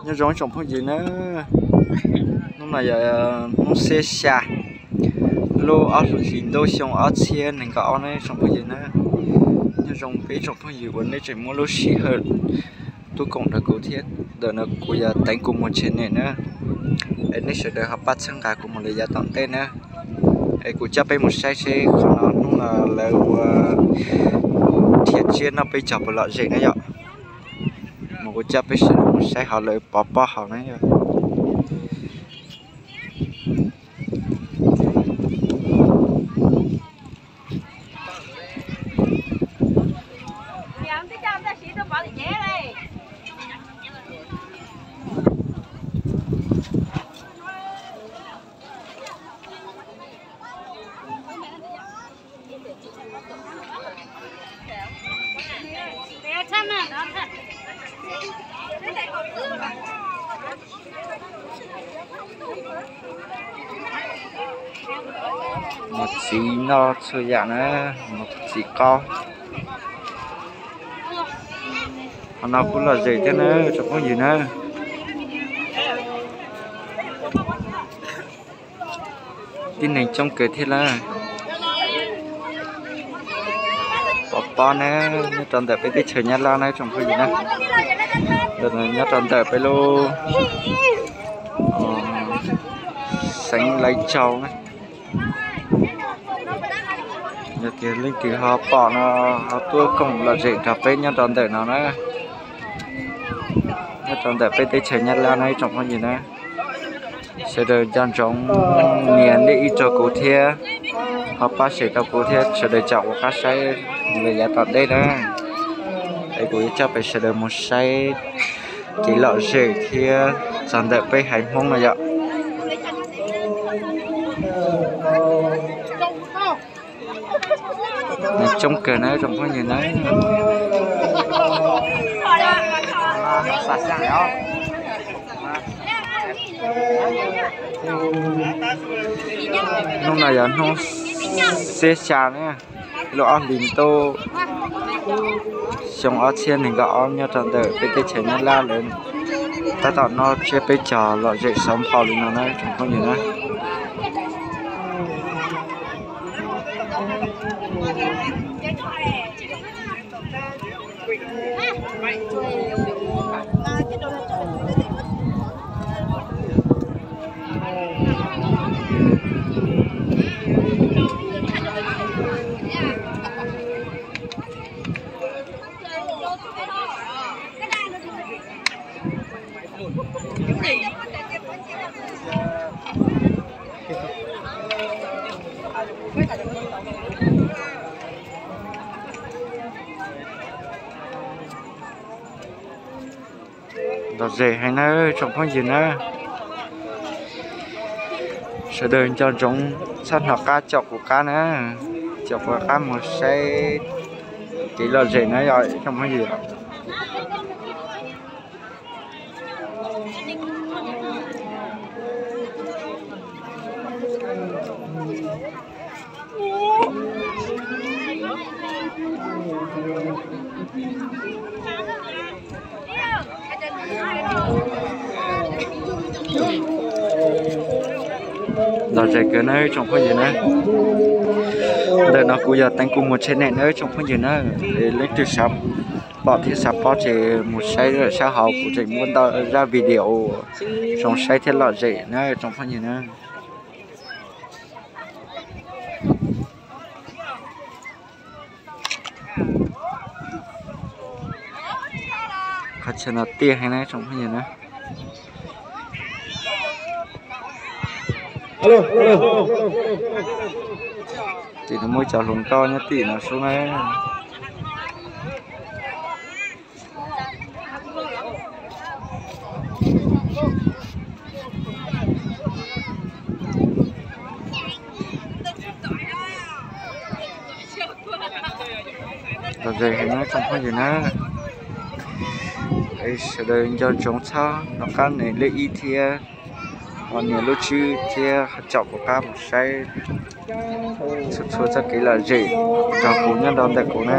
Nyob zoo tsoom phooj ywg na, hnub no yog hnub xiab xya, lub ob hlis ntuj xyoo ob txhiab nees nkaum ob na tsoom phooj ywg na. Nyob zoo peb tsoom phooj ywg uas nej tseem muaj lub sij hawm tuaj koom nrog kuv thiab. Ntawm no kuv yog Teev Kuv Muas channel na, es nej sawv daws ho pab txhawb nqa kuv mus lawm yav tom ntej na. Es kuv coj peb mus saib seb qhov no hnub no lawv ua dhia tsiab noj peb caug puas lom zem na yom. Mas kuv coj peb sawv daws mus saib ho lawv pov pob hauv na yom. Mus txiv noj txhua yam na, mus txiv qaub. Qhov no kuj lom zem thiab na tsoom phooj ywg na. Tib neeg coob kawg thiab lawm. Pov pob na, nyob rau ntawm peb teb chaws Nyab Laj na tsoom phooj ywg na. Nyob rau ntawm peb lub xeev Lawv Tsaus na. Yog tias leej twg ho pom no ho tuaj koom lom zem nrog peb nyob rau ntawm no na. Nyob rau ntawm peb teb chaws Nyab Laj no ib tsoom phooj ywg na. Sawv daws nco ntsoov nias lej ib rau kuv thiab, ho pab share rau kuv thiab, sawv daws caum kuv qab saib lawm yav tom ntej na. Es kuv yuav coj peb sawv daws mus saib kev lom zem thiab txog ntawm peb haiv Hmoob no yom. Neeg coob kawg na tsoom phooj ywg na. Hnub no yog hnub xiab xya na, lub ob hlis ntuj xyoo ob txhiab nees nkaum ob nyob rau ntawm peb teb chaws Nyab Laj lawv tab tom noj tsiab peb caug lom zem xauv nphau li no na tsoom phooj ywg na. Lom zem heev na tsoom phooj ywg na. Sawv daws nco ntsoov txhob hnov qab caum kuv qab na, caum kuv qab mus saib kev lom zem na yom tsoom phooj ywg. Lom zem kawg na tsoom phooj ywg na. Ntawm no kuv yog Teev Kuv Muas channel na tsoom phooj ywg na. Leej twg xav pom thiab xav paub ces mus saib sab hauv kuv tseem muab ntau zaj video zoo saib thiab lom zem na tsoom phooj ywg na. Qhov chaw no tiaj heev na tsoom phooj ywg na. Tim no muaj cov hluas nkauj nyob tim no sub na. Lom zem heev na tsoom phooj ywg na. Sawv daws nco ntsoov txhob hnov qab nias lej ib thiab, ho nias lub tswb thiab caum kuv qab mus saib txhua txhua txoj kev lom zem nrog kuv nyob rau ntawm kuv na.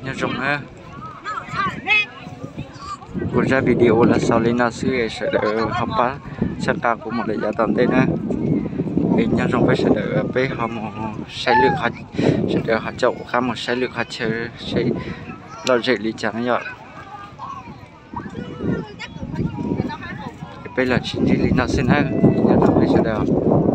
Nyob zoo na. Kuv zaj video los xaus li no xwb, sawv daws ho pab txhawb nqa kuv mus lawm yav tom ntej na. Es nyob zoo peb sawv daws, peb ho mus saib lwm, sawv daws ho caum kuv qab mus saib lwm qhov chaw seb lom zem li cas na yom. Peb los sib ntsib li no xwb na, nyob zoo peb sawv daws.